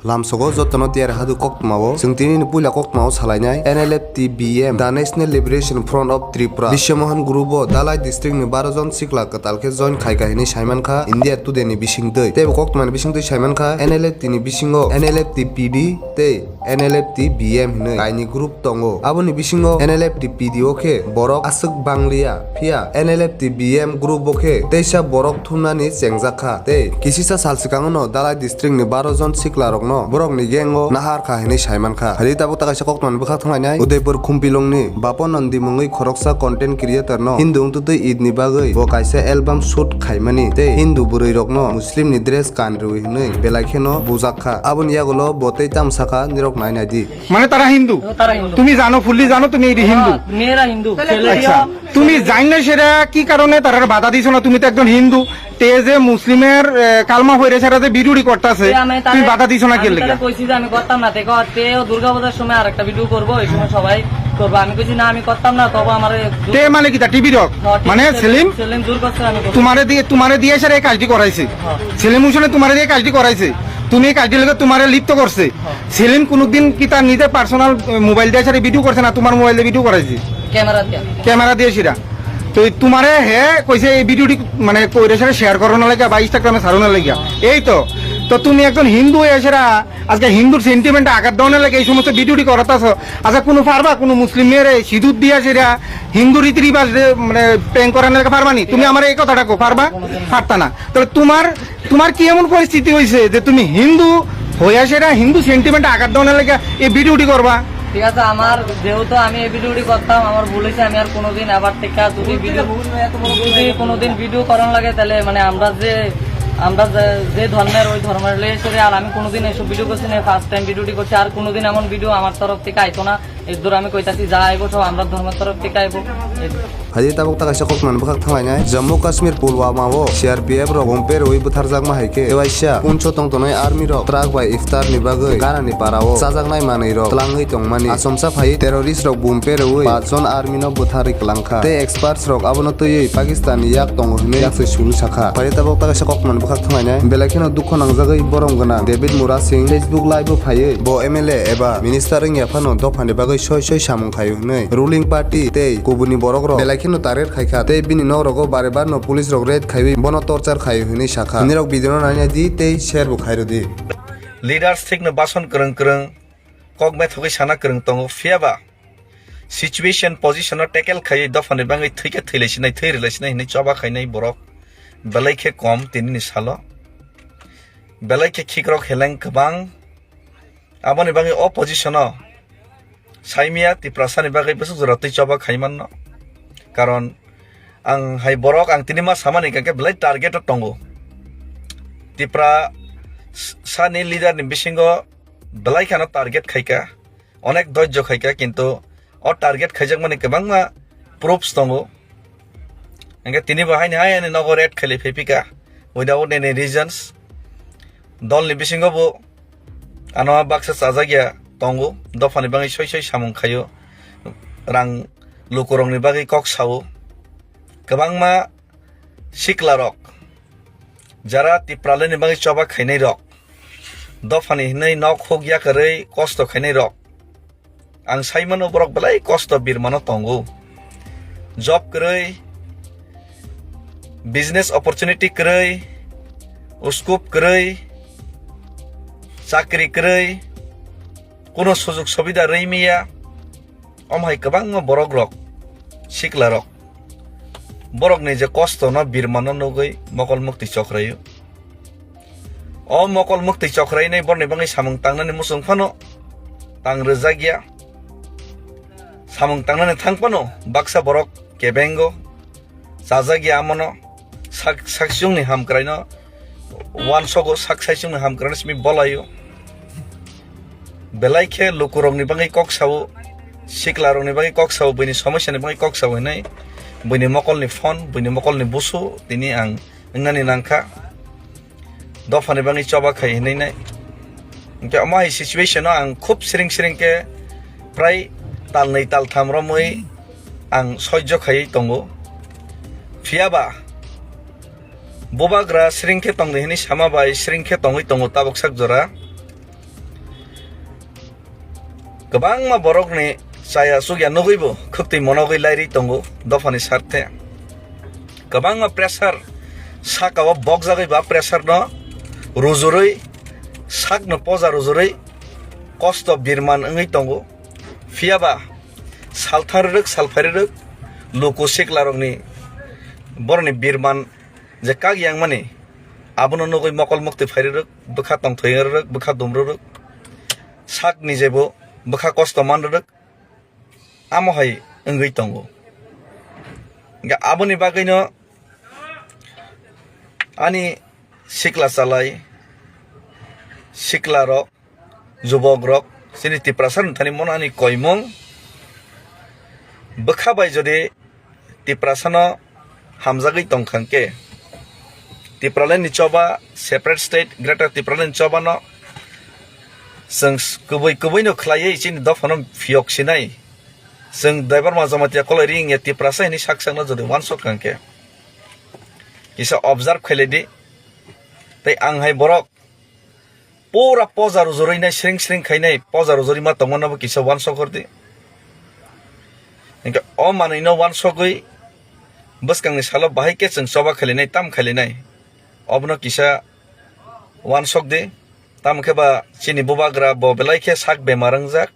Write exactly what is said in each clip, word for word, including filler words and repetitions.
Lamsogo jotono tiyar hadu koktwmao. Chwng tini ni puila koktwmao salainai N L F T B M, The National Liberation Front of Tripura. Biswamohan group o Dalai district ni baro jon sikla kwtal khe join khaika hinwi saimankha India Today ni bisingtwi. Teibo koktwma ni bisingtwi saimankha N L F T ni bisingo N L F T P D tei N L F T B M hinwi kainwi group tongo. Aboni bisingo N L F T P D o khe borok aswk bangliya, phiya N L F T B M group o khe teisa borok thumnani chengjak kha. Tei kisisa sal swkango no Dalai district ni baro jon sikla rokno borokni gang o nahar kha hinwi saimankha. Hari tabuk ta kaisa koktwmani bwkhak thanglainai Udaipur Khumpilungni Bapo Nandi mungwi khoroksa content creator no Hindu wngtutwi Eid ni bagwi bo kaisa album shoot khaimani tei Hindu bwrwi rokno Muslim ni dress kanrwi hinwi belai kheno bujak kha. Aboni yagulo bo tei tamo sakha nirok nai naidi. মানে তারা হিন্দু? তারা হিন্দু। তুমি জানো, fully জানো তুমি এটি হিন্দু? হ্যাঁ, মেয়েরা হিন্দু। আচ্ছা, তুমি জানো না সেটা কি কারণে তারা বাধা দিছো না? তুমি তো একজন হিন্দু, তে যে মুসলিমের, এ, কালমা পড়ে সেটা যে ভিডিওটি করতেছে, এ, আমি তুমি তাদের, বাধা দিছো না আমি কে তাদের লেগে? কইছি যে আমি করতাম না, দেখো, তেও দুর্গা পূজার সময় আরেকটা ভিডিও করবো, এই সময় সবাই করবো। আমি কইছি, "না, আমি করতাম না, তবু আমারে জোর তে মানে কি তা টিভি রক? হ্যাঁ, ঠিক মানে আছে, সেলিম? সেলিম জোর করছে, আমি করবো।" তোমারে দিয়ে, তোমারে দিয়ে সেটা এই কাজটি করাইছে। হ্যাঁ। সেলিম হোসেনে তোমারে দিয়ে কাজটি করাইছে। তুমি এই কাজটির লগে তোমারে লিপ্ত করছে। হ্যাঁ। সেলিম কোনোদিন কি তার নিজের পার্সোনাল, এ, মোবাইল দিয়ে সেটা ভিডিও করছে না তোমার মোবাইল দিয়ে ভিডিও করাইছে? ক্যামেরা দিয়ে। ক্যামেরা দিয়ে সেটা। তো এই তোমারে হে কইছে এই ভিডিওটি মানে কইরে সেটা শেয়ার করানোর লাগে বা ইনস্টাগ্রামে ছাড়ানোর লাগে। এই তো। তো তুমি একজন হিন্দু হয়ে সেটা আজকে হিন্দুর সেন্টিমেন্টে আঘাত দেওয়ানোর লাগে এই সমস্ত ভিডিওটি করাতে আছো। আচ্ছা, কোনো পারবা কোনো মুসলিম মেয়েরে সিঁদুর দিয়া সেটা হিন্দু রীতি রিবাজ রে, মানে, প্রেম করানোর লাগে পারবা নি? তুমি আমার এই কথাটা কো, পারবা? পারতা না। তাহলে তোমার, তোমার কি এমন পরিস্থিতি হয়েছে যে তুমি হিন্দু হইয়া সেটা হিন্দু সেন্টিমেন্টে আঘাত দেওয়ানোর লাগে এই ভিডিওটি করবা? ঠিক আছে, আমার যেহেতু আমি এই ভিডিওটি করতাম, আমার ভুল হয়েছে, আমি আর কোনোদিন আবার থেকে যদি ভিডিও, যদি কোনোদিন ভিডিও করানো লাগে, তাহলে মানে আমরা যে, আমরা যে, যে ধর্মের, ওই ধর্মের রিলেটেড, আর আমি কোনোদিন এইসব ভিডিও করছি না, ফার্স্ট টাইম ভিডিওটি করছি। আর কোনোদিন এমন ভিডিও আমার তরফ থেকে আইতো না। এর দূর আমি কইতাছি, যা আইবো সব আমরা ধর্মের তরফ থেকে আইবো। এই Hai tabuk ta kaisa koktwmani bwkhak thanglainai Jammu Kashmir Pulwama o C R P F rok bomb perwi bwtharjakma hai khe tei waisa puncho tongtongnai army rok truck bai iftar ni bagwi ganani para o chajaknai manwi rok twlangwi tongmani achomsa phai terrorist rok bomb perwi paanch jon army no bwtharwi kwlangkha tei experts rok abono twiwi Pakistan ni yak tongo hinwi yaksoi sulu sakha. Hai tabuk ta kaisa koktwmani bwkhak thanglainai belai kheno dukho nangjagwi borom gwnang David Mura Singh Facebook live o phaiwi bo M L A eba minister wngya phano dophani bagwi soi soi samung khaio hinwi ruling party tei kubuni borok rok belai kheno target khaikha tei bini nok rogo bare bar no police rok raid khaiwi bono torture khaio hinwi sakha. Nirok video no naina di tei share bo khairodi. Leaders thikno bason kwrwng kwrwng kok methogwi sana kwrwng tongo, phiyaba situation position no tackle khaiwi dophani bagwi thwikhe thwilaisinai, thwi rwlaisinai hinwi choba khainai borok belai khe kom tinini salo. Belai khe khikrok heleng kwbang. Aboni bagwi o position o saimia Tiprasani bagwi bwswk jora twi choba khaimanno. Karon ang hai borok ang tini ma samani hwnkhe belai target o tongo. Tipra s-, sani leader ni bisingo belai kheno target khaika, onek dojjo khaika, kintu o target khaijakmani kwbangma proofs tongo. Hwnkhe tini bo haini hai ani nogo raid khailai phai phika without any reasons. Dolni bisingo bo ano baksa chajakya tongo, dophani bagwi soi soi samung khaio, rang lukurokni bagwi kok sao. Kwbangma siklarok, jara Tipralani bagwi choba khainairok, dophani hinwi nok huk yakarwi kosto khainairok, ang saimano borok belai kosto birmano tongo. Job kwrwi, business opportunity kwrwi, scope kwrwi, chakri kwrwi, kuno sujug subida rwi miya. Omo hai kwbangma borok rok, sikla rok, borok ni je kosto no birma no nugwi mokol muktwi chokrai o. O mokol muktwi chokrai nai borok ni bagwi samung tangnani muchung phano tang rwjak ya. Samung tangnani thang phano baksa borok kebengo chajak ya, amono sak, saksiyungni hamkraino uansogo, sak saisiyungni hamkraino simi bolaio. Belai khe lukurokni bagwi kok sao, siklarokni bagwi kok sao, buini somosyani bagwi kok sao hinwi buini mokolni phone, buini mokolni busu tini ang wngnani nangkha. Dophani bagwi choba khai hinwi nai. Hwnkhe omo hai situation o ang khub siring siring khe prai talnwi taltham romwi ang soijo khaiwi tongo. Phiyaba bubagra siring khe tongdi hinwi sama bai siring khe tongwi tongo tabuk sak jora. Kwbangma borokni chaya chukya nugwibo khwktwi monogwi lairwi tongo dophani sarthe. Kwbangma pressure sakao bokjagwi ba pressure no rujurwi, sakno poja rujurwi kosto birman wngwi tongo. Phiyaba salthang rwrwk, salphai rwrwk luku siklarokni borokni birman je kak yangmani, abono nugwi mokol muktwi phai rwrwk, bwkha tongthoi rwrwk, bwkha dum rwrwk, sakni jebo bwkha kosto man rwrwk, amo hai wngwi tongo. Hingkhe aboni bagwino ani sikla chalai, sikla rok, jubok rok, chini Tiprasa ni thani mono ani koimung. Bwkha bai jodi Tiprasa no hamjagwi tongkha hwnkhe, Tipraland ni choba, separate state, Greater Tipraland ni choba no chwng s-, kubui kubui no khlaiwi chini dopha no phiyok sinai. Chwng Debbarma Jamatia kolai ring ya Tiprasa hini sak sak no jodi uansuk kha hwnkhe, kisa observe khailai di. Tei ang hai borok pura poja rujurwi nai, sring sring khainai, poja rujurwi ma tongmano bo kisa uansuk hor di. Hingkhe o manwino uansugwi bwskangni salo bahai khe chwng choba khailainai, tam khailainai, obono kisa uansuk di. Tamo khe ba chini bubagra bo belai khe sak bemar wngjak.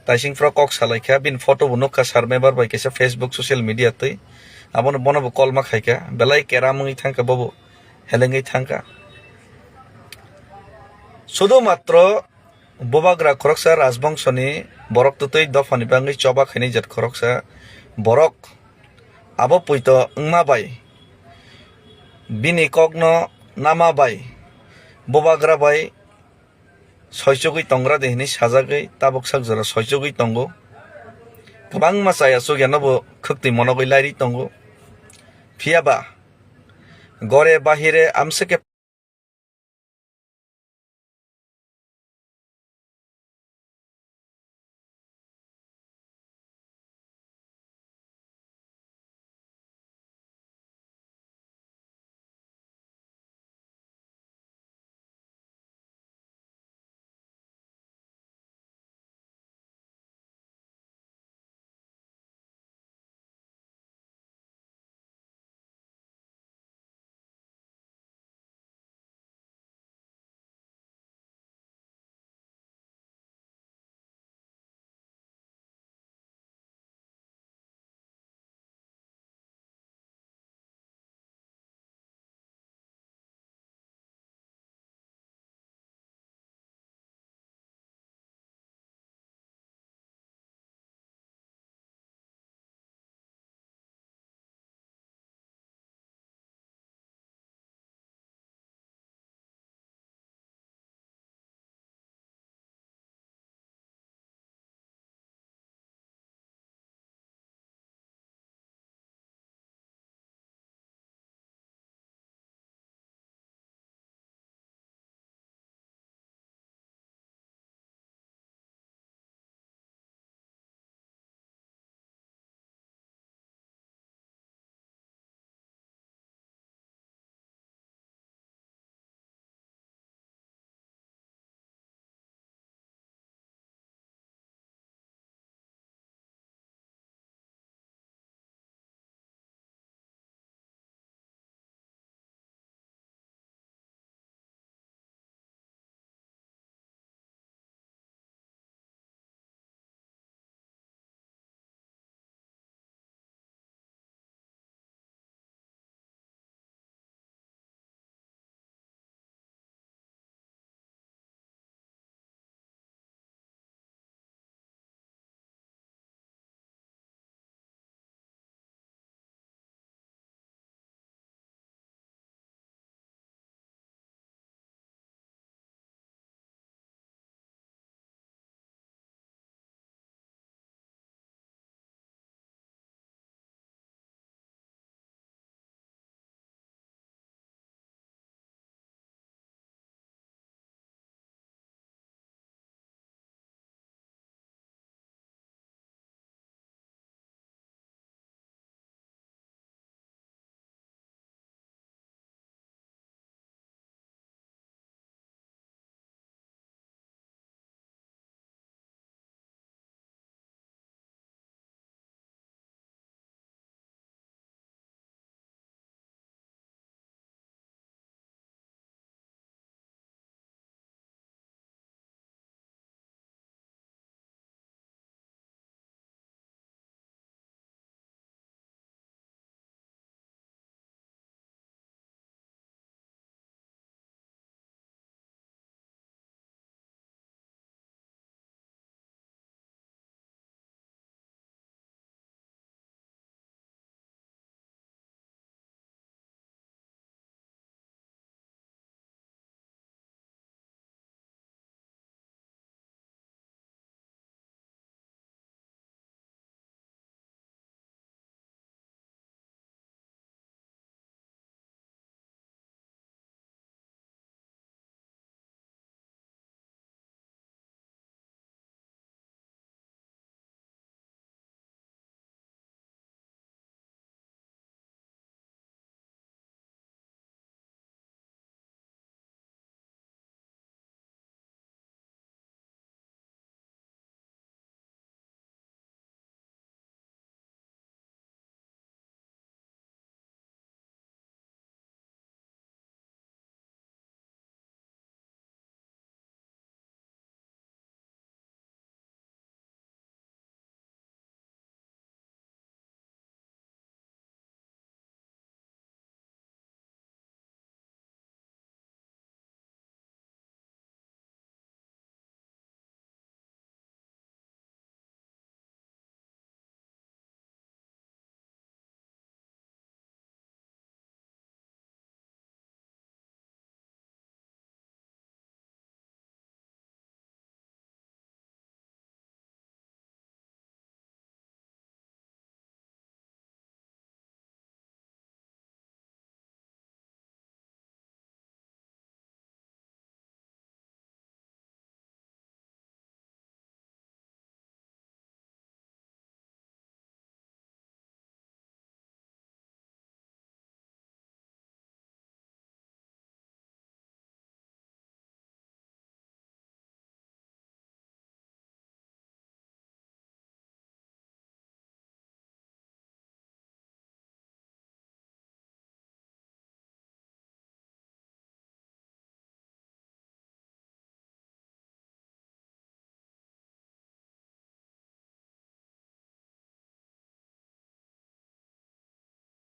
Taising phro kok salai kha, bini photo bo nukha sir member bai kaisa Facebook social media twi. Abono bono bo kolma khai kha, belai keram wngwi thang kha, bobo helengwi thang kha. Sudu matro bubagra khoroksa rajbongso ni borok twtwi dopha ni bangwi choba khainai jat khoroksa borok abo puito wngma bai, bini kokno nama bai, bubagra bai soichugwi tongra de hinwi sajagwi tabuk sak jora soichugwi tongo. Kwbangma chaya chukya no bo khwktwi monogwi lairwi tongo. Phiyaba gore bahire amswk khe